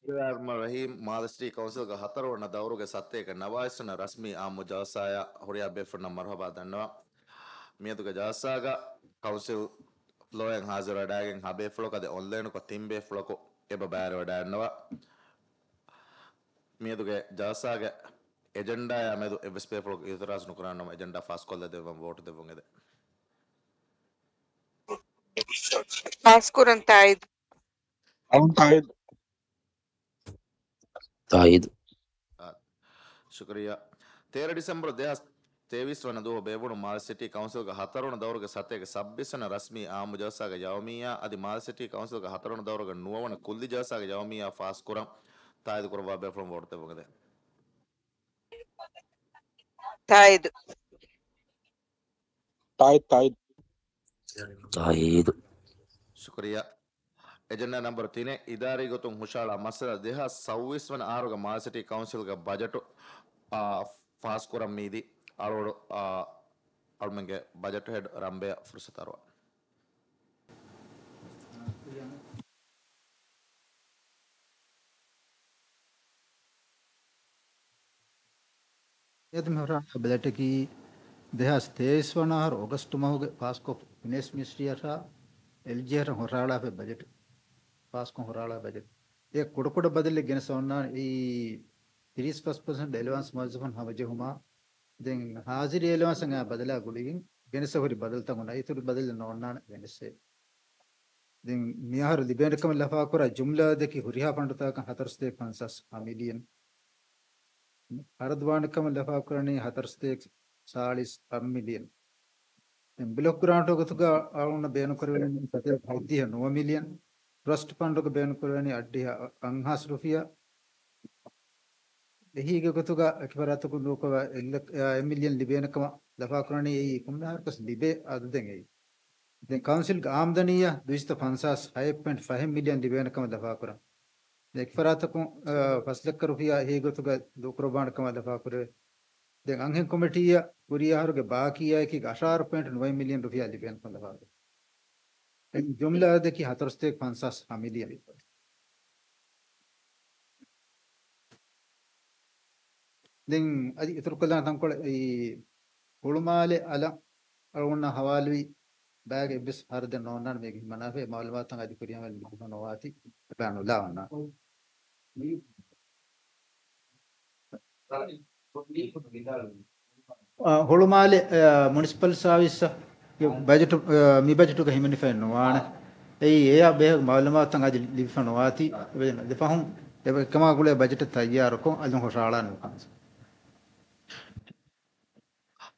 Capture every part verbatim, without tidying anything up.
ރަޙްމާން ރަޙީމް. މާލެ ސިޓީ ކައުންސިލްގެ ހަތަރުވަނަ ދައުރުގެ ސަތޭކަ ނަވާވީސް ވަނަ ރަސްމީ އާއްމު ޖަލްސާއަށް ހުރިހާ ބޭފުޅުންނަށް މަރުޙަބާ ދަންނަވަން. މިއަދުގެ ޖަލްސާގަ ކައުންސިލް ފްލޯއިން ހާޒިރުވެވަޑައިގެން ހަ ބޭފުޅަކު އަދި އޮންލައިނުކޮށް ތިން ބޭފުޅަކު އެބަ ބައިވެރިވެވަޑައިގަންނަވާ. މިއަދުގެ ޖަލްސާގެ އެޖެންޑާއާ މެދު އެއްވެސް ބޭފުޅަކު އިއުތިރާޒު ނުކުރާނަމަ އެޖެންޑާ ފާސްކޮށްލަދެއްވަން ވޯޓު ދެއްވުން އެދެން. ފާސްކުރަން ތާއީދު. އަން ތާއީދު. ތާއީދު. ޝުކުރިއްޔާ. ތޭރަ ޑިސެމްބަރު ދެހާސް ތޭވީސް ވަނަ ދުވަހު ބޭއްވުނު މާލެ ސިޓީ ކައުންސިލްގެ ހަތަރުވަނަ ދައުރުގެ ސަތޭކަ ސައްބީސް ވަނަ ރަސްމީ އާއްމު ޖަލްސާގެ ޔައުމިއްޔާ އަދި މާލެ ސިޓީ ކައުންސިލްގެ ހަތަރުވަނަ ދައުރުގެ ނުވަވަނަ ކުއްލި ޖަލްސާގެ ޔައުމިއްޔާ ފާސްކުރަން ތާއީދު ކުރައްވާ ބޭފުޅުން ވޯޓު ދެއްވުން އެދެން. ތާއީދު. ތާއީދު، ތާއީދު. ތާއީދު. ޝުކުރިއްޔާ. އެޖެންޑާ ނަމްބަރު ތިނެއް، އިދާރީ ގޮތުން ހުށަހަޅާ މައްސަލަ. ދެހާސް ސައުވީސް ވަނަ އަހަރުގެ މާލެ ސިޓީ ކައުންސިލްގެ ބަޖެޓު، އާ، ފާސްކުރަން މީދީ އަޅުގަނޑު، އާ، އަޅުމެންގެ ބަޖެޓު ހެޑް ރަންބެއަށް ފުރުސަތު އަރުވަން. މިއަދު މި ހުށަހަޅާ ބަޖެޓަކީ ދެހާސް ތޭވީސް ވަނަ އަހަރު އޮގަސްޓު މަހުގެ ފާސްކޮށް ފިނޭންސް މިނިސްޓްރީއަށާ އެލްޖީއަށް ހުށަހަޅާފައި ބަޖެޓް. ފާސްކޮށް ހުށަހަޅާ ބަޖެޓް. އެ ކުޑަކުޑަ ބަދަލެއް ގެނެސް އޮންނާނެ އެއީ ތިރީސް ފަސް ޕަސެންޓް އެލަވަންސް މުވައްޒަފުން ހަމަޖެހުމާ، ދެން ހާޒިރީ އެލަވަންސަށް އައި ބަދަލާ ގުޅިގެން ގެނެސް ހުރި ބަދަލުތައް އޮންނާނެ. އިތުރު ބަދަލެއް ނޯންނާނެ ގެނެސް. ދެން މިއަހަރު ލިބޭނެ ކަމަށް ލަފާކުރާ ޖުމްލަ އަދަދަކީ ހުރިހާ ފަންޑުތަކަކަށް ހަތަރުސަތޭކަ ފަންސާސް މިލިއަން. ޚަރަދުވާނެ ކަމަށް ލަފާކުރަނީ ހަތަރުސަތޭކަ ސާޅީސް އަށް މިލިއަން. ދެން ބްލޮކް ގްރާންޓު ގޮތުގަ އަޅުގަނޑަށް ބޭނުންކުރެވޭނީ ސަތޭކަ ހަތްދިހަ ނުވަ މިލިއަން. ޓްރަސްޓް ފަންޑުގަ ބޭނުންކުރެވޭނީ އަށްޑިހަ އަށް ހާސް ރުފިޔާ. އެހީގެ ގޮތުގަ އެކި ފަރާތަކުން ނުކޮށް އެއް ލަ-، އެއް މިލިއަން ލިބޭނެ ކަމަށް ލަފާކުރަނީ އެއީ ކޮންމެ އަހަރަކަސް ލިބޭ އަދަދެއް އެއީ. ދެން ކައުންސިލްގެ އާމްދަނީއަށް ދުއިސައްތަ ފަންސާސް ހަތް ޕޮއިންޓް ފަހެއް މިލިއަން ލިބޭނެ ކަމަށް ލަފާކުރަން. ދެން އެކި ފަރާތަކުން، އަ، ފަސް ލައްކަ ރުފިޔާ އެހީ ގޮތުގަ ދޫކުރައްވާނެ ކަމަށް ލަފާކުރެވޭ. ދެން އަންހެން ކޮމިޓީއަށް ކުރީ އަހަރުގެ ބާކީއާއެކީ އަށާރަ ޕޮއިންޓް ނުވަ މިލިއަން ރުފިޔާ ލިބޭނެ ކަމަށް ލަފާކުރެވޭ. ދެން ޖުމްލަ އަދަދަކީ ހަތަރުސަތޭކަ ފަންސާސް ހަ މިލިއަން. ދެން އަދި އިތުރުކޮށްލާނެ ތަންކޮޅެއް އެއީ ހުޅުމާލެ އަލަށް އަޅުގަނޑަށް ހަވާލުވި ބައެއް އެއްވެސް ހަރަދެއް ނޯންނާނެ މީގެ ހިމަނާފައި މައުލޫމާތުތައް އަދި ކުރިއަށް ލިބިފަ ނުވާތީ އެބަ ނުލާ އޮންނާނެ. އަ، ހުޅުމާލެ، އަ، މުނިސިޕަލް ސާވިސް ބަޖެޓު، އަ، މި ބަޖެޓުގަ ހިމެނިފައެއް ނުވާނެ. އެއީ އެޔާ ބެހޭ މައުލޫމާތުތައް އަދި ލިބިފަ ނުވާތީ. އެ ފަހުން އެ ކަމާ ގުޅޭ ބަޖެޓެއް ތައްޔާރުކޮށް އަލުން ހުށަހަޅާނެ މިކަން.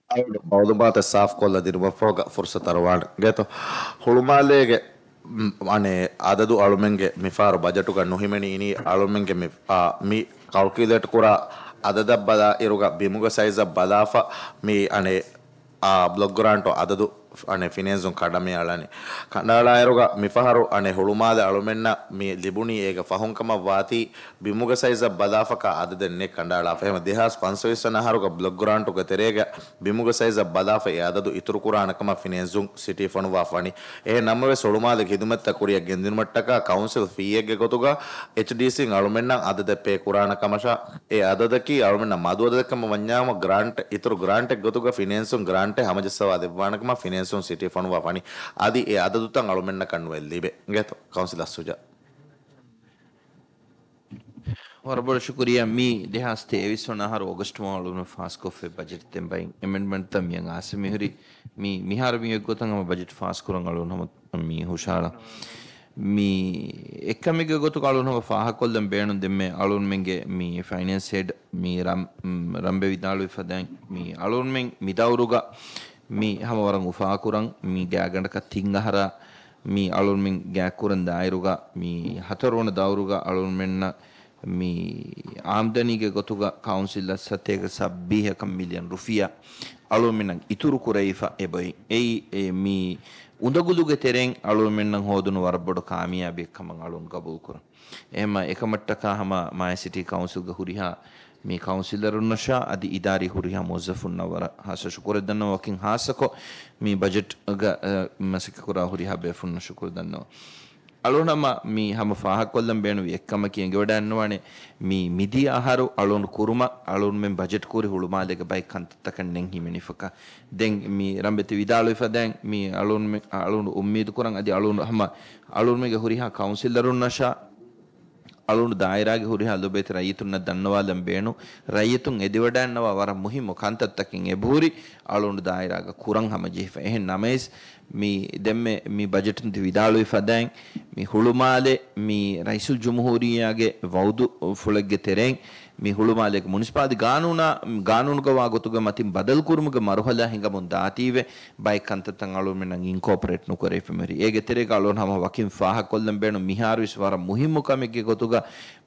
އަޅުގަނޑު މައުލޫމާތެއް ސާފުކޮށްލަ ދިނުމަށްފަހުގަ ފުރުސަތު އަރުވާނެ. ގޭތޯ؟ ހުޅުމާލޭގެ، މް، އަނެއް އަދަދު އަޅުމެންގެ މިފަހަރު ބަޖެޓުގަ ނުހިމެނި އިނީ އަޅުމެންގެ މި، އާ، މި ކަލްކިއުލޭޓް ކުރާ އަދަދަށް ބަލާ އިރުގަ ބިމުގެ ސައިޒަށް ބަލާފަ މި އަނެއް، އާ، ބްލޮކް ގްރާންޓު އަދަދު އަނެއް ފިނޭންސުން ކަނޑަމިއަޅަނީ. ކަނޑައަޅާއިރުގަ މިފަހަރު އަނެއް ހުޅުމާލެ އަޅުމެންނަށް މި ލިބުނީ އޭގެ ފަހުން ކަމަށް ވާތީ، ބިމުގެ ސައިޒަށް ބަލާފަކާ އަދަދެއް ނެތް ކަނޑައަޅާފަ. އެހެން ދެހާސް ފަންސަވީސް ވަނަ އަހަރުގަ ބްލޮކް ގްރާންޓުގެ ތެރޭގަ ބިމުގެ ސައިޒަށް ބަލާފަ އެ އަދަދު އިތުރުކުރާނެ ކަމަށް ފިނޭންސުން ސިޓީ ފޮނުވާފަ ވަނީ. އެހެން ނަމަވެސް ހުޅުމާލެގެ ހިދުމަތްތައް ކުރިއަށް ގެންދިނުމަށްޓަކާ ކައުންސިލް ފީއެއްގެ ގޮތުގަ އެޗްޑީސީން އަޅުމެންނަށް އަދަދެއް ޕޭ ކުރާނެ ކަމަށާ، އެ އަދަދަކީ އަޅުމެންނަށް މަދު އަދަދެއް ކަމަށް ވަންޏާމު ގްރާންޓް، އިތުރު ގްރާންޓެއް ގޮތުގަ ފިނޭންސުން ގްރާންޓެއް ހަމަޖައްސަވާ ދެއްވާނެ ކަމަށް ފިނޭންސުން ސިޓީ ފޮނުވާފަ ވަނީ. އަދި އެ އަދަދުތައް އަޅުމެންނަކަށް ނުއެއް ލިބޭ. ގޭތޯ؟ ކައުންސިލަރ ސުޖާ. ވަރަށް ބޮޑަށް ޝުކުރިއްޔާ. މި ދެހާސް ތޭވީސް ވަނަ އަހަރު އޮގަސްޓް މަހު އަޅުގަނޑު ފާސްކޮށްފައި ބަޖެޓް ދެން ބައިން އެމެންޑްމަންޓްތައް މިއަށް އާސަ މިހުރި. މި މިހާރު މި އޮތްގޮތަށް ހަމަ ބަޖެޓް ފާސްކުރަން އަޅުގަނޑު ހަމަ މި ހުށަހަޅަން. މި އެއްކަމެއްގެ ގޮތުގަ އަޅުގަނޑު ހަމަ ފާހަގަކޮށްލަން ބޭނުން ދެންމެ އަޅުގަނޑުމެންގެ މި ފައިނޭންސް ހެޑް މި ރަން-، ރަންބެ ވިދާޅުވި ފަދައިން މި އަޅުގަނޑުމެން މި ދައުރުގަ މި ހަމަ ވަރަށް އުފާކުރަން މި ގާތްގަނޑަކަށް ތިން އަހަރާ މި އަޅުންމެން ގާތްކުރަން ދާއިރުގަ މި ހަތަރުވަނަ ދައުރުގަ އަޅުންމެންނަށް މި އާމްދަނީގެ ގޮތުގަ ކައުންސިލަށް ސަތޭކަ ސައްބީހަކަށް މިލިއަން ރުފިޔާ އަޅުންމެންނަށް އިތުރު ކުރެވިފަ އެބައޮތް. އެއީ، އެ، މި އުނދަގުލުގެ ތެރެއިން އަޅުންމެންނަށް ހޯދުނު ވަރަށް ބޮޑު ކާމިޔާބީއެއް ކަމަށް އަޅުން ގަބޫލުކުރަން. އެހެންމަ އެކަމަށްޓަކާ ހަމަ މާލެ ސިޓީ ކައުންސިލްގެ ހުރިހާ މި ކައުންސިލަރުންނަށާ އަދި އިދާރީ ހުރިހާ މުވައްޒަފުންނަށް ވަރަށް ހާއްސަ ޝުކުރެއް ދަންނަވަން. ވަކިން ހާއްސަކޮށް މި ބަޖެޓްގަ، އަ، މަސައްކަތްކުރާ ހުރިހާ ބޭފުޅުންނަށް ޝުކުރު ދަންނަވަން. އަޅުނަމަ މި ހަމަ ފާހަގަކޮށްލަން ބޭނުންވި އެއްކަމަކީ އެނގިވަޑައިންނަވާނެ، މި މިދިޔަ އަހަރު އަޅުން ކުރުމަށް އަޅުންމެން ބަޖެޓް ކުރި ހުޅުމާލޭގެ ބައެއް ކަންތައްތަކަށް ނެން ހިމެނިފަކަ. ދެން މި ރަނބެތި ވިދާޅުވި ފަދައިން މި އަޅުންމެ-، އަޅުން އުއްމީދު ކުރަން އަދި އަޅުން ހަމަ އަޅުންމެގެ ހުރިހާ ކައުންސިލަރުންނަށާ އަޅުން ދާއިރާގެ ހުރިހާ ލޮބޭތި ރައްޔިތުންނަށް ދަންނަވާލަން ބޭނުން. ރައްޔިތުން އެދިވަޑައިންނަވާ ވަރަށް މުހިއްމު ކަންތައްތަކެއް އެބަހުރި އަޅުން ދާއިރާގަ ކުރަން ހަމަޖެހިފަ. އެހެން ނަމަވެސް، މި ދެންމެ މި ބަޖެޓުން ތި ވިދާޅުވި ފަދައިން، މި ހުޅުމާލެ މި ރައީސުލްޖުމްހޫރިއްޔާގެ ވައުދު ފުޅެއްގެ ތެރެއިން، މި ހުޅުމާލޭގެ މުނިސިޕާލި ގާނޫނާ، ގާނޫނުގަ ވާ ގޮތުގަ މަތިން ބަދަލުކުރުމުގެ މަރުހަލާ ހިނގަމުން ދާތީވެ، ބައެއް ކަންތައްތައް އަޅުންމެންނަށް އިންކޯޕަރޭޓް ނުކުރެވިފަ މިހުރީ. އޭގެ ތެރޭގަ އަޅުން ހަމަ ވަކިން ފާހަގަކޮށްލަން ބޭނުން މިހާރުވެސް ވަރަށް މުހިއްމު ކަމެއްގެ ގޮތުގަ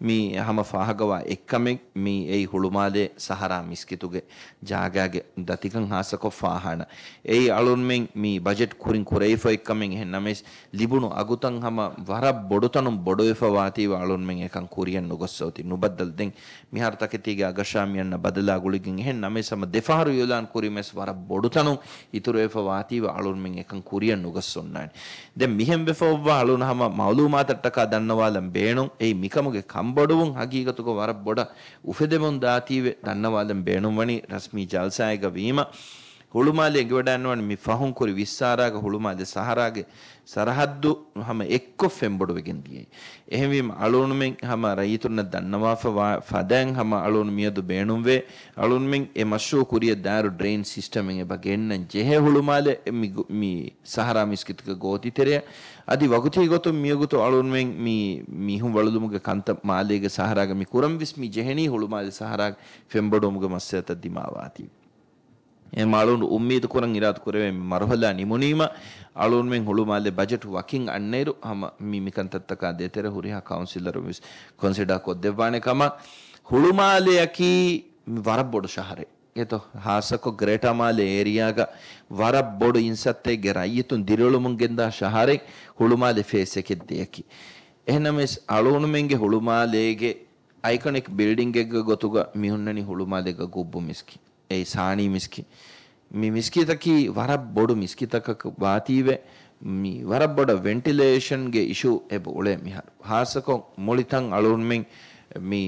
މި ހަމަ ފާހަގަވާ އެއްކަމެއް މި އެއީ ހުޅުމާލޭ ސަހަރާ މިސްކިތުގެ ޖާގާގެ ދަތިކަން ހާއްސަކޮށް ފާހާނަ. އެއީ އަޅުންމެން މި ބަޖެޓް ކުރިން ކުރެވިފައި އެއްކަމެއް އެހެން ނަމަވެސް، ލިބުނު އަގުތައް ހަމަ ވަރަށް ބޮޑުތަނުން ބޮޑުވެފަ ވާތީވެ އަޅުންމެން އެކަން ކުރިޔަށް ނުގޮއްސަ އޮތީ. ނުބައްދަލު ދެން މިހާރު ތަކެތީގެ އަގަށާ މި އަންނަ ބަދަލާ ގުޅިގެން އެހެން ނަމަވެސް ހަމަ ދެފަހަރު އިއުލާން ކުރީމަވެސް ވަރަށް ބޮޑުތަނުން އިތުރުވެފަ ވާތީވެ އަޅުންމެން އެކަން ކުރިޔަށް ނުގޮއްސަ އޮންނާނެ. ދެން މިހެން ވެފަ އޮއްވާ އަޅުން ހަމަ މައުލޫމާތަށްޓަކާ ދަންނަވާލަން ބޭނުން. އެއީ މިކަމުގެ ކަންބޮޑުވުން ހަގީގަތުގަ ވަރަށް ބޮޑަށް އުފެދެމުން ދާތީވެ ދަންނަވާލަން ބޭނުންވަނީ ރަސްމީ ޖަލްސާއެއްގަ ވީމަ، ހުޅުމާލޭ އެނގިވަޑައިންނަވާނެ މި ފަހުން ކުރި ވިއްސާރާގަ ހުޅުމާލެ ސަހަރާގެ ސަރަހައްދު ހަމަ އެއްކޮށް ފެންބޮޑުވެގެން ދިޔައީ. އެހެންވީމަ އަޅުންމެން ހަމަ ރައްޔިތުންނަށް ދަންނަވާފަ ވާ ފަދައިން ހަމަ އަޅުން މިއަދު ބޭނުންވޭ، އަޅުންމެން އެ މަޝްރޫއު ކުރިޔަށް ދާއިރު ޑްރެއިން ސިސްޓަމެއް އެބަ ގެންނަން ޖެހޭ ހުޅުމާލެ މި ގު-، މި ސަހަރާ މިސްކިތުގެ ގޯތިތެރެއަށް. އަދި ވަގުތީ ގޮތުން މިވަގުތު އަޅުންމެން މި މީހުން ވަޅުލުމުގެ ކަންތައް މާލޭގެ ސަހަރާގަ މި ކުރަން ވެސް މި ޖެހެނީ ހުޅުމާލެ ސަހަރާގެ ފެންބޮޑުވުމުގެ މައްސަލަތައް ދިމާވާތީ. އެހެން އަޅުން އުއްމީދު ކުރަން އިރާދަ ކުރެވޭ މި މަރުހަލާ ނިމުނީމަ، އަޅުންމެން ހުޅުމާލެ ބަޖެޓް ވަކިން އަންނައިރު ހަމަ މި މިކަންތައްތަކާ ދޭތެރޭ ހުރިހާ ކައުންސިލަރުން ވެސް ކޮންސިޑާ ކޮށްދެއްވާނެ ކަމަށް. ހުޅުމާލެއަކީ މި ވަރަށް ބޮޑު ޝަހަރެއް. އެތޯ، ހާއްސަކޮށް ގްރޭޓާ މާލެ އޭރިއާގަ ވަރަށް ބޮޑު އިންސައްތައެއްގެ ރައްޔިތުން ދިރިއުޅުމުން ގެންދާ ޝަހަރެއް ހުޅުމާލެ ފޭސް އެކެއް ދެއަކީ. އެހެންނަމަވެސް އަޅުގަނޑުމެންގެ ހުޅުމާލޭގެ އައިކޮނިކް ބިލްޑިންގެއްގެ ގޮތުގަ މި ހުންނަނީ ހުޅުމާލޭގަ ގުއްބު މިސްކިތް. އެއީ ސާނީ މިސްކިތް. މި މިސްކިތަކީ ވަރަށް ބޮޑު މިސްކިތަކަކަށް ވާތީވެ، މި ވަރަށް ބޮޑަށް ވެންޓިލޭޝަންގެ އިޝޫ އެބަ އުޅޭ މިހާރު. ހާއްސަކޮށް މުޅި ތަން އަޅުންމެން މި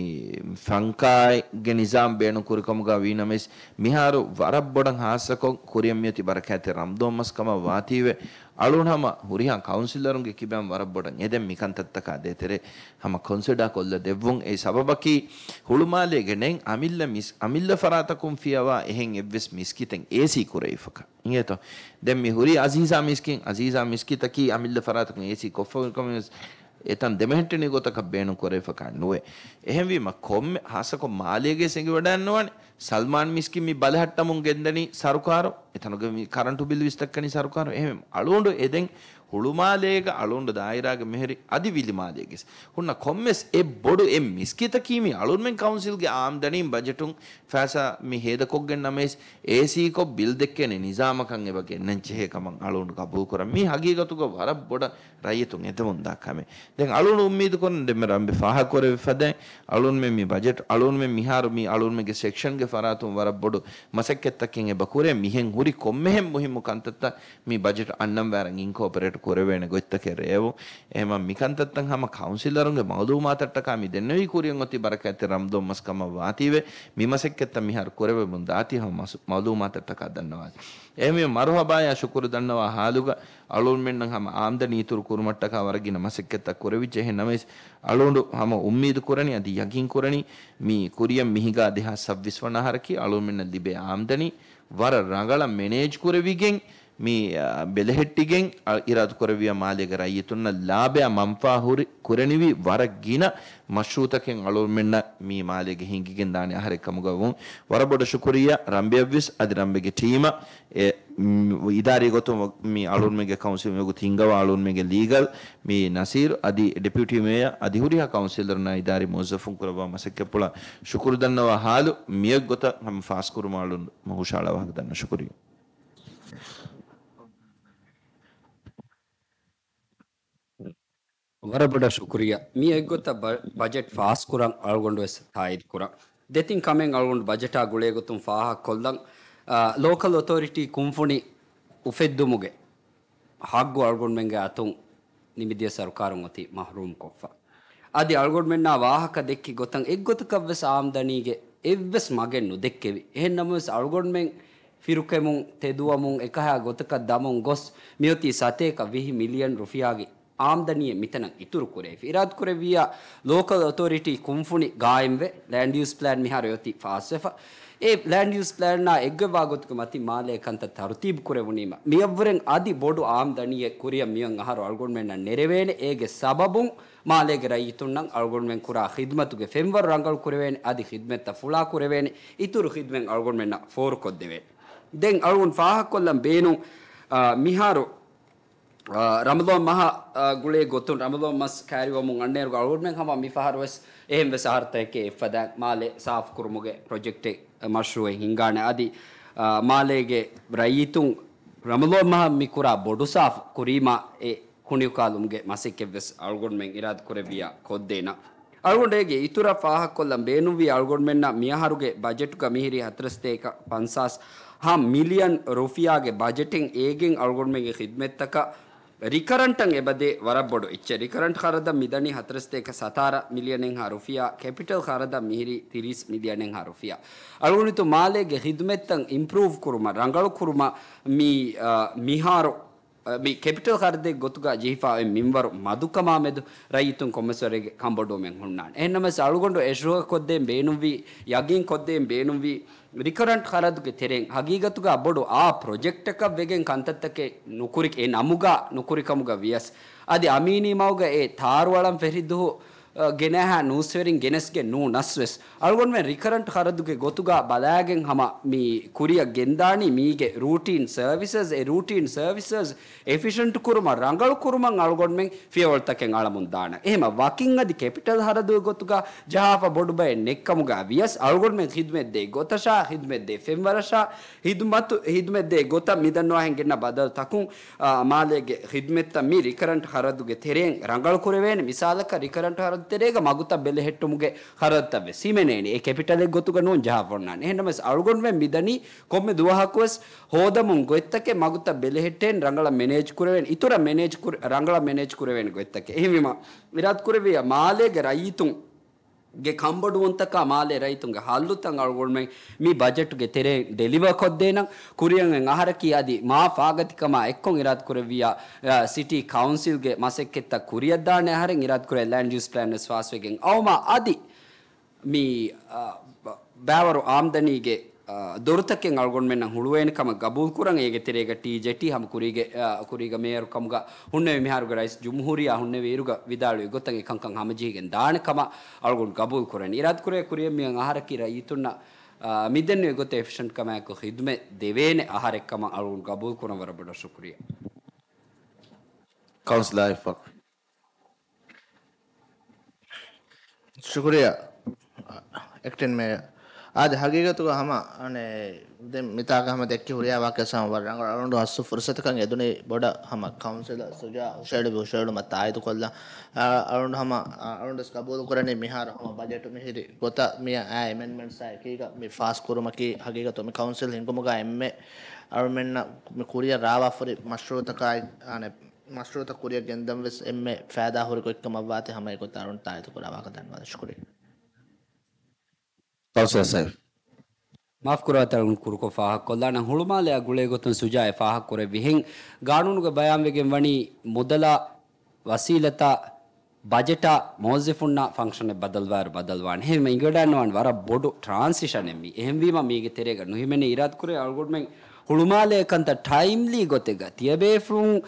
ފަންކާގެ ނިޒާމް ބޭނުން ކުރިކަމުގަ ވީނަމަވެސް، މިހާރު ވަރަށް ބޮޑަށް ހާއްސަކޮށް ކުރިއަށް މިއޮތީ ބަރަކާތްތެރި ރަމްޟާން މަސް ކަމަށް ވާތީވެ، އަޅުން ހަމަ ހުރިހާ ކައުންސިލަރުންގެ ކިބައިން ވަރަށް ބޮޑަށް އެދެން މިކަންތައްތަކާ ދޭތެރޭ ހަމަ ކޮންސިޑާ ކޮށްލަ ދެއްވުން. އެއީ ސަބަބަކީ ހުޅުމާލޭގެ ނެތް އަމިއްލަ މިސް-، އަމިއްލަ ފަރާތަކުން ފިޔަވާ އެހެން އެއްވެސް މިސްކިތެއް އޭސީ ކުރެވިފަކަށް. އިނގޭތޯ؟ ދެން މި ހުރީ އަޒީޒާ މިސްކިތް، އަޒީޒާ މިސްކިތަކީ އަމިއްލަ ފަރާތަކުން އޭސީ ކޮށްފަ ކަމެއް ވެސް އެތަން ދެމެހެއްޓެނި ގޮތަކަށް ބޭނުން ކުރެވިފަ ކަން ނުވޭ. އެހެންވީމަ ކޮންމެ ހާއްސަކޮށް މާލޭގައި އެނގިވަޑައިންނަވާނެ ސަލްމާން މިސްކިތް މި ބަލަހައްޓަމުން ގެންދަނީ ސަރުކާރު. އެތަނުގެ މި ކަރަންޓު ބިލް ވިސްތައް ކަނީ ސަރުކާރު. އެހެން އަޅުގަނޑު އެދެން ހުޅުމާލޭގަ އަޅުގަނޑު ދާއިރާގެ މެހެރި އަދި ވިލިމާލޭގެސް ހުންނަ ކޮންމެސް އެއް ބޮޑު އެއް މިސްކިތަކީ މި އަޅުންމެން ކައުންސިލްގެ އާމްދަނީން ބަޖެޓުން ފައިސާ މި ހޭދަކޮށްގެން ނަމަވެސް، އޭސީކޮށް ބިލް ދެއްކޭނެ ނިޒާމަކަށް އެބަ ގެންނަން ޖެހޭ ކަމަށް އަޅުގަނޑު ގަބޫލުކުރަން. މީ ހަގީގަތުގަ ވަރަށް ބޮޑަށް ރައްޔިތުން އެދެމުންދާ ކަމެއް. ދެން އަޅުގަނޑު އުއްމީދު ކުރަން ދެންމެ ރަނބެ ފާހަގަކުރެވި ފަދައިން އަޅުންމެން މި ބަޖެޓް، އަޅުންމެން މިހާރު މި އަޅުންމެންގެ ސެކްޝަންގެ ފަރާތުން ވަރަށް ބޮޑު މަސައްކަތްތަކެއް އެބަ ކުރޭ. މިހެން ހުރި ކޮންމެހެން މުހިއްމު ކަންތައްތައް މި ބަޖެޓް އަންނަން ވާރަށް އިންކޯޕަރޭޓް ކުރެވޭނެ ގޮތްތަކެއް ރޭވުން. އެހެމަ މިކަންތައްތައް ހަމަ ކައުންސިލަރުންގެ މައުލޫމާތަށްޓަކާ މި ދެންނެވީ ކުރިއަށް އޮތީ ބަރަކާތްތެރި ރަމްޟާން މަސް ކަމަށް ވާތީވެ، މި މަސައްކަތްތައް މިހާރު ކުރެވެމުން ދާތީ ހަމަ މަސް-، މައުލޫމާތަށްޓަކާ ދަންނަވާލި. އެހެންވީމަ މަރުހަބާޔާ ޝުކުރު ދަންނަވާ ހާލުގަ އަޅުންމެންނަށް ހަމަ އާމްދަނީ އިތުރު ކުރުމަށްޓަކާ ވަރަށް ގިނަ މަސައްކަތްތައް ކުރެވިއްޖެ. އެހެން ނަމަވެސް އަޅުގަނޑު ހަމަ އުއްމީދު ކުރަނީ އަދި ޔަގީން ކުރަނީ މި ކުރިއަށް މި ހިނގާ ދެހާސް ސައްބީސް ވަނަ އަހަރަކީ އަޅުންމެންނަށް ލިބޭ އާމްދަނީ ވަރަށް ރަނގަޅަށް މެނޭޖް ކުރެވިގެން މި، އަ، ބެލެހެއްޓިގެން، އަ، އިރާދަ ކުރެއްވިޔާ މާލޭގެ ރައްޔިތުންނަށް ލާބަޔާ މަންފާ ހުރި، ކުރެނިވި ވަރަށް ގިނަ މަޝްރޫއުތަކެއް އަޅުގަނޑުމެންނަށް މި މާލޭގެ ހިނގިގެން ދާނެ އަހަރެއް ކަމުގަ ވުން. ވަރަށް ބޮޑަށް ޝުކުރިއްޔާ ރަނބިޔަށްވެސް އަދި ރަނބެގެ ޓީމަށް. އެ، މް، އިދާރީ ގޮތުން މި އަޅުގަނޑުމެންގެ ކައުންސިލް މިވަގުތު ހިންގަވާ އަޅުގަނޑުމެންގެ ލީގަލް މި ނަސީރު އަދި ޑެޕިއުޓީ މޭޔަރ އަދި ހުރިހާ ކައުންސިލަރުންނާ އިދާރީ މުވައްޒަފުން ކުރައްވާ މަސައްކަތްޕުޅަށް ޝުކުރު ދަންނަވާ ހާލު މިއޮތް ގޮތަށް ހަމަ ފާސްކުރުމަށް އަޅުގަނޑު ހުށަހަޅާ ވާހަކަ ދަންނަ ޝުކުރިއްޔާ. ވަރަށް ބޮޑަށް ޝުކުރިއްޔާ. މި އެއްގޮތަށް ބަ-، ބަޖެޓް ފާސްކުރަން އަޅުގަނޑުވެސް ތާއީދު ކުރަން. ދެތިން ކަމެއް އަޅުގަނޑު ބަޖެޓާ ގުޅޭގޮތުން ފާހަގަކޮށްލަން. އާ، ލޯކަލް އޮތޯރިޓީ ކުންފުނި އުފެއްދުމުގެ ހައްގު އަޅުގަނޑުމެންގެ އަތުން ނިމިދިޔަ ސަރުކާރުން އޮތީ މަހްރޫމް ކޮށްފަ. އަދި އަޅުގަނޑުމެންނާ ވާހަކަ ދެއްކި ގޮތަށް އެއްގޮތަކަށްވެސް އާމްދަނީގެ އެއްވެސް މަގެއް ނުދެއްކެވި. އެހެން ނަމަވެސް އަޅުގަނޑުމެން ފިރުކެމުން، ތެދުވަމުން، އެކަހަލަ ގޮތަކަށް ދަމުން ގޮސް މިއޮތީ ސަތޭކަ ވިހި މިލިއަން ރުފިޔާގެ އާމްދަނީއެއް މިތަނަށް އިތުރު ކުރެވިފަ. އިރާދަކުރެއްވިއްޔާ ލޯކަލް އޮތޯރިޓީ ކުންފުނި ގާއިމްވެ، ލޭންޑް ޔޫސް ޕްލޭން މިހާރު އޮތީ ފާސްވެފަ. އެ ލޭންޑް ޔޫސް ޕްލޭނާ އެއްގޮތްވާ ގޮތުގެ މަތިން މާލޭ ކަންތައް ތަރުތީބު ކުރެވުނީމަ، މިއަށްވުރެން އަދި ބޮޑު އާމްދަނީއެއް ކުރިއަށް މިއޮތް އަހަރު އަޅުގަނޑުމެންނަށް ނެރެވޭނެ. އޭގެ ސަބަބުން މާލޭގެ ރައްޔިތުންނަށް އަޅުގަނޑުމެން ކުރާ ޚިދްމަތުގެ ފެންވަރު ރަނގަޅު ކުރެވޭނެ، އަދި ޚިދްމަތްތައް ފުޅާ ކުރެވޭނެ، އިތުރު ޚިދްމަތް އަޅުގަނޑުމެންނަށް ފޯރުކޮށްދެވޭނެ. ދެން އަޅުގަނޑު ފާހަގަކޮށްލަން ބޭނުން، އާ، މިހާރު، އާ، ރަމަޟާން މަހަށް، އާ، ގުޅޭ ގޮތުން، ރަމަޟާން މަސް ކައިރިވަމުން އަންނައިރުގަ އަޅުގަނޑުމެން ހަމަ މިފަހަރުވެސް އެހެންވެސް އަހަރުތަކެއް އެއްފަދައިން މާލެ ސާފުކުރުމުގެ ޕްރޮޖެކްޓެއް މަޝްރޫއެއް ހިންގާނެ. އަދި، އާ، މާލޭގެ ރައްޔިތުން ރަމަޟާން މަހަށް މި ކުރާ ބޮޑު ސާފު ކުރީމާ އެ ކުނިއުކާލުމުގެ މަސައްކަތްވެސް އަޅުގަނޑުމެން އިރާދަކުރެއްވިއްޔާ ކޮށްދޭނަން. އަޅުގަނޑު އޭގެ އިތުރަށް ފާހަގަކޮށްލަން ބޭނުންވީ އަޅުގަނޑުމެންނަށް މިއަހަރުގެ ބަޖެޓުގަ މިހިރީ ހަތަރުސަތޭކަ ފަންސާސް ހަ މިލިއަން ރުފިޔާގެ ބަޖެޓެއް. އޭގެން އަޅުގަނޑުމެންގެ ޚިދްމަތްތަކަށް ރިކަރަންޓަށް އެބަދޭ ވަރަށް ބޮޑު އެއްޗެއް. ރިކަރަންޓް ޚަރަދަށް މިދަނީ ހަތަރުސަތޭކަ ސަތާރަ މިލިއަނެއްހާ ރުފިޔާ، ކެޕިޓަލް ޚަރަދަށް މިހިރީ ތިރީސް މިލިއަނެއްހާ ރުފިޔާ. އަޅުގަނޑު މާލޭގެ ޚިދުމަތްތައް އިމްޕްރޫވް ކުރުމަށް، ރަނގަޅު ކުރުމަށް މި، އަ، މިހާރު، އަ، މި ކެޕިޓަލް ޚަރަދެއް ގޮތުގަ ޖެހިފަ އޮތް މިންވަރު މަދުކަމާ މެދު ރައްޔިތުން ކޮންމެސްވަރެއްގެ ކަނބޮޑުވުމެއް ހުންނާނެ. އެހެންނަމަވެސް އަޅުގަނޑު އެޝުއަ ކޮށްދޭން ބޭނުންވީ، ޔަގީން ކޮށްދޭން ބޭނުންވީ، ރިކަރަންޓް ޚަރަދުގެ ތެރެއިން ހަގީގަތުގަ ބޮޑު އާ ޕްރޮޖެކްޓަކަށް ވެގެން ކަންތައްތަކެއް ނުކުރި، އެ ނަމުގަ ނުކުރިކަމުގަ ވިޔަސް، އަދި އަމީނީ މަގުގަ އެ ތާރުއަޅަން ފެށި ދުހު، އަ، ގެނައިހާ ނޫސްވެރިން ގެނެސްގެން ނޫނަސްވެސް، އަޅުގަނޑުމެން ރިކަރަންޓް ޚަރަދުގެ ގޮތުގަ ބަލާގެން ހަމަ މި ކުރިއަށް ގެންދާނީ މީގެ ރޫޓީން ސަރވިސަސް، އެ ރޫޓީން ސަރވިސަސް އެފިޝަންޓް ކުރުމަށް، ރަނގަޅު ކުރުމަށް އަޅުގަނޑުމެން ފިޔަވަޅުތަކެއް އަޅަމުން ދާނަން. އެހެމަ ވަކިން އަދި ކެޕިޓަލް ޚަރަދުގެ ގޮތުގަ ޖަހާފަ ބޮޑު ބައެއް ނެއްކަމުގަ ވިޔަސް، އަޅުގަނޑުމެން ޚިދުމަތްދޭ ގޮތަށާ، ޚިދުމަތްދޭ ފެންވަރަށާ، ޚިދުމަތު، ޚިދުމަތްދޭ ގޮތަށް މިދަންނަވާހެން ގެންނަ ބަދަލުތަކުން، އާ، މާލޭގެ ޚިދުމަތްތައް މި ރިކަރަންޓް ޚަރަދުގެ ތެރެއިން ރަނގަޅު ކުރެވޭނެ. މިސާލަކަށް، ރިކަރަންޓް ޚަރަދު ތެރޭގަ މަގުތައް ބެލެހެއްޓުމުގެ ޚަރަދުތައް ވެސް ހިމެނޭނެ. އެ ކެޕިޓަލެއް ގޮތުގަ ނޫން ޖަހާފަ އޮންނާނެ. އެހެންނަމަވެސް، އަޅުގަނޑުމެން މިދަނީ ކޮންމެ ދުވަހަކުވެސް ހޯދަމުން ގޮތްތަކެއް މަގުތައް ބެލެހެއްޓޭން ރަނގަޅަށް މެނޭޖް ކުރެވޭނެ، އިތުރަށް މެނޭޖް ކުރ-، ރަނގަޅަށް މެނޭޖް ކުރެވޭނެ ގޮތްތަކެއް. އެހެންވީމަ، އިރާދަކުރެއްވިއްޔާ މާލޭގެ ރައްޔިތުންގެ ކަނބޮޑުވުންތަކާ މާލޭ ރައްޔިތުންގެ ހައްލުތައް އަޅުގަނޑުމެން މި ބަޖެޓުގެ ތެރެއިން ޑެލިވަރ ކޮށްދޭނަން. ކުރިއަށް އަހަރަކީ އަދި މާ ފާގަތިކަމާ އެއްކޮށް އިރާދަކުރެއްވިއްޔާ، އާ، ސިޓީ ކައުންސިލްގެ މަސައްކަތްތައް ކުރިއަށްދާނެ އަހަރެން އިރާދަކުރޭ ލޭންޑް ޔޫސް ޕްލޭން ވެސް ފާސްވެގެން އައުމާ އަދި މި، އާ، ބަ-، ބައިވަރު އާމްދަނީގެ، އާ، ދޮރުތަކެއް އަޅުގަނޑުމެންނަށް ހުޅުވޭނެ ކަމަށް ގަބޫލުކުރަން. އޭގެ ތެރޭގަ ޓީ ޖެޓީ ހަމަ ކުރީގެ، އާ، ކުރީގަ މޭޔަރު ކަމުގަ ހުންނެވި މިހާރުގެ ރައީސް ޖުމްހޫރިއްޔާ ހުންނެވި އިރުގަ ވިދާޅުވި ގޮތަށް އެކަންކަން ހަމަޖެހިގެން ދާނެ ކަމަށް އަޅުގަނޑު ގަބޫލުކުރަނީ. އިރާދަކުރޭ ކުރިއަށް މިއަށް އަހަރަކީ ރައްޔިތުންނަށް، އާ، މިދެންނެވި ގޮތަށް އެފިޝަންޓް ކަމާއެކު ޚިދުމަތް ދެވޭނެ އަހަރެއް ކަމަށް އަޅުގަނޑު ގަބޫލުކުރަން. ވަރަށް ބޮޑަށް ޝުކުރިއްޔާ. ކައުންސިލަރ އިއްފަގް. ޝުކުރިއްޔާ. އެކްޓިން މޭޔަރ. އާދެ، ހަގީގަތުގަ ހަމަ، އަނެ، ދެން މިތާގަ ހަމަ ދެއްކި ހުރިހާ ވާހަކަ ހަމަ ވަރަށް ރަނގަޅު. އަޅުގަނޑު ހައްސު ފުރުސަތަކަށް އެދުނީ ބޮޑަށް ހަމަ ކައުންސިލަރ ސުޖާ ހުށައެޅި ހުށައެޅުމަށް ތާއީދުކޮށްލަން. އަ، އަޅުގަނޑު ހަމަ، އަ، އަޅުގަނޑު ވެސް ގަބޫލުކުރަނީ މިހާރު ހަމަ ބަޖެޓު މިހިރި ގޮތަށް މިއަށް އާ އެމެންޑްމަންޓްސް އާ އެކީގަ މި ފާސް ކުރުމަކީ ހަގީގަތު މި ކައުންސިލް ހިންގުމުގަ އެންމެ އަޅުމެންނަށް މި ކުރިއަށް ރާވާފަހުރި މަޝްރޫއުތަކާއި، އަނެ، މަޝްރޫއުތައް ކުރިއަށް ގެންދަން ވެސް އެންމެ ފައިދާ ހުރި ގޮތްކަމަށްވާތީ ހަމަ އެގޮތަށް އަޅުން ތާއީދު ކުރާ ވާހަކަ ދަންނަވާލަން. ޝުކުރިއްޔާ. ކައުންސިލަރ ސައިފް. މާފް ކުރާތި އަޅުން ކުރުކޮށް ފާހަގަކޮށްލާނަން. ހުޅުމާލެއާ ގުޅޭ ގޮތުން ސުޖާއެއް ފާހަގަކުރެއްވިހެން ގާނޫނުގަ ބަޔާންވެގެން ވަނީ މުދަލާ ވަސީލަތާ ބަޖެޓާ މުވައްޒަފުންނާ ފަންކްޝަނެއް ބަދަލުވާއިރު ބަދަލުވާނެ. އެހެންވީމަ އިނގިވަޑައިގަންނަވާނެ ވަރަށް ބޮޑު ޓްރާންސިޝަނެއް މީ. އެހެންވީމަ މީގެ ތެރޭގަ ނުހިމެނޭ. އިރާދަކުރޭ އަޅުގަނޑުމެން ހުޅުމާލޭ ކަންތައް ޓައިމްލީ ގޮތެއްގަ ތިޔަބޭފުޅުން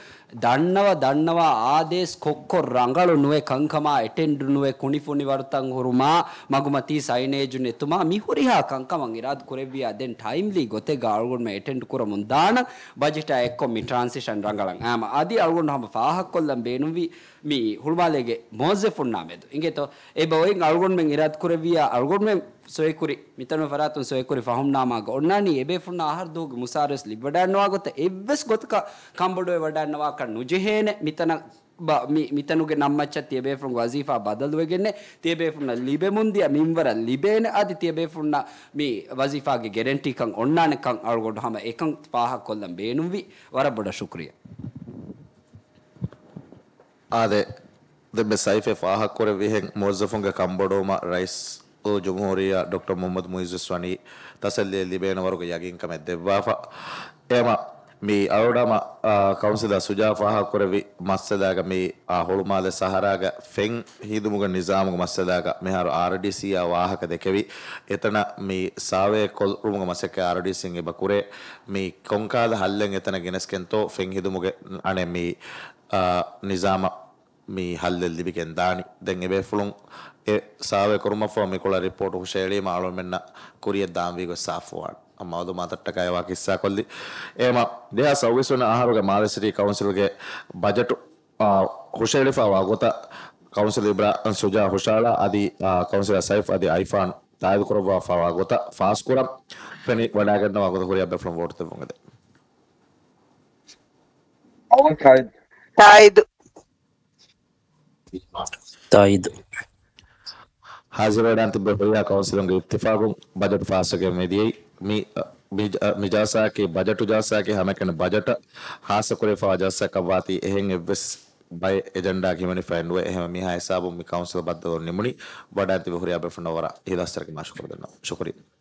ދަންނަވަ ދަންނަވާ އާދޭސް ކޮށްކޮށް ރަނގަޅު ނުވެ ކަންކަމާ އެޓެންޑް ނުވެ ކުނިފުނިވަރުތައް ހުރުމާ މަގުމަތީ ސައިނޭޖު ނެތުމާ މި ހުރިހާ ކަންކަމަށް އިރާދަ ކުރެއްވިއްޔާ ދެން ޓައިމްލީ ގޮތެއްގަ އަޅުގަނޑުމެން އެޓެންޑް ކުރަމުން ދާނަން. ބަޖެޓާ އެއްކޮށް މި ޓްރާންސިޝަން ރަނގަޅަށް އައިމަ އަދި އަޅުގަނޑު ހަމަ ފާހަގަކޮށްލަން ބޭނުންވީ މި ހުޅުމާލޭގެ މުވައްޒަފުންނާ މެދު އިނގޭތޯ އެބަ އޮތް އަޅުގަނޑުމެން އިރާދަ ކުރެއްވިއްޔާ އަޅުގަނޑުމެން ސޮއިކުރި މިތަނު ފަރާތުން ސޮއިކުރި ފަހުމްނާމާގަ އޮންނާނީ އެބޭފުންނާ އަހަރު ދުވަހުގެ މުސާރަ ވެސް ލިބިވަޑައިންނަވާ ގޮތަށް އެއްވެސް ގޮތަކަށް ކަންބޮޑުވެވަޑައިންނަވާކަށް ނުޖެހޭނެ. މިތަނަށް ބަ-، މި-، މިތަނުގެ ނަންމައްޗަށް ތިޔަބޭފުޅުންގެ ވަޒީފާ ބަދަލުވެގެންނެއް، ތިޔަބޭފުޅުންނަށް ލިބެމުންދިޔަ މިންވަރަށް ލިބޭނެ، އަދި ތިޔަބޭފުޅުންނަށް މި ވަޒީފާގެ ގެރެންޓީކަން އޮންނާނެކަން އަޅުގަނޑު ހަމަ އެކަން ފާހަގަކޮށްލަން ބޭނުންވި. ވަރަށް ބޮޑަށް ޝުކުރިއްޔާ. އާދެ، ދެންމެ ސައިފް ފާހަގަކުރެއްވިހެން މުވައްޒަފުންގެ ކަންބޮޑުވުމަށް ރައީސް އުލްޖުމްހޫރިއްޔާ ޑޮކްޓަރ މުހައްމަދު މުއިއްޒުވެސް ވަނީ ތަސައްލީއެއް ލިބޭނެ ވަރުގެ ޔަގީންކަމެއް ދެއްވާފަ. އެމަ މި އަޅުޑަމަ، އާ، ކައުންސިލަރ ސުޖާ ފާހަގަކުރެއްވި މައްސަލާގަ މި، އާ، ހުޅުމާލެ ސަހަރާގަ ފެން ހިދުމުގެ ނިޒާމުގެ މައްސަލާގަ މިހާރު އާރްޑީސީއާ ވާހަކަ ދެކެވި، އެތަނަށް މި ސާވޭ ކޮށްލުމުގެ މަސައްކަތް އާރްޑީސީން އެބަ ކުރޭ. މި ކޮންކަހަލަ ހައްލެއް އެތަނަށް ގެނެސްގެންތޯ ފެން ހިދުމުގެ އަނެއް މި، އާ، ނިޒާމަށް މި ހައްލެއް ލިބިގެން ދާނީ. ދެން އެބޭފުޅުން އެ ސާވޭ ކުރުމަށްފަހު މިކޮޅަށް ރިޕޯޓް ހުށައެޅީމަ އަޅުމެންނަށް ކުރިޔަށް ދާންވީގޮތް ސާފުވާނެ. އަ، މައުލޫމާތަށްޓަކާ އެވާ ކިއްސާކޮށްލި. އެމަ ދެހާސް ސައުވީސް ވަނަ އަހަރުގެ މާލެ ސިޓީ ކައުންސިލްގެ ބަޖެޓު، އާ، ހުށައެޅިފައިވާ ގޮތަށް ކައުންސިލަރ އިބްރާހިމް ސުޖާ ހުށައަޅާ އަދި، އާ، ކައުންސިލަރ ސައިފް އަދި އައިފާން ތާއީދުކުރައްވާފައިވާ ގޮތަށް ފާސްކުރަން ފެނިވަޑައިގަންނަވާ ގޮތަށް ހުރިހާ ބޭފުޅުން ވޯޓު ދެއްވުން އެދެން. ތާއީދު. ތާއީދު. ހާޒިރުވެޑާން ތިއްބެވި ހުރިހާ ކައުންސިލުންގެ އިއްތިފާގުން ބަޖެޓު ފާސްވެގެން މިދިޔައީ. މި، މި، މި ޖަލްސާއަކީ ބަޖެޓު ޖަލްސާއަކީ ހަމައެކަނި ބަޖެޓަށް ހާއްސަކުރެވިފައިވާ ޖަލްސާއަކަށްވާތީ އެހެން އެއްވެސް ބައެއް އެޖެންޑާއެއް ހިމެނިފައެއް ނުވޭ. އެހެން މިހާ ހިސާބުން މި ކައުންސިލް ބައްދަލުވުން ނިމުނީ. ވަޑާން ތިބި ހުރިހާ ބޭފުޅުންނަށް ވަރަށް އިހްލާސްތެރިކަމާ ޝުކުރު ދަންނަވަން. ޝުކުރިއްޔާ.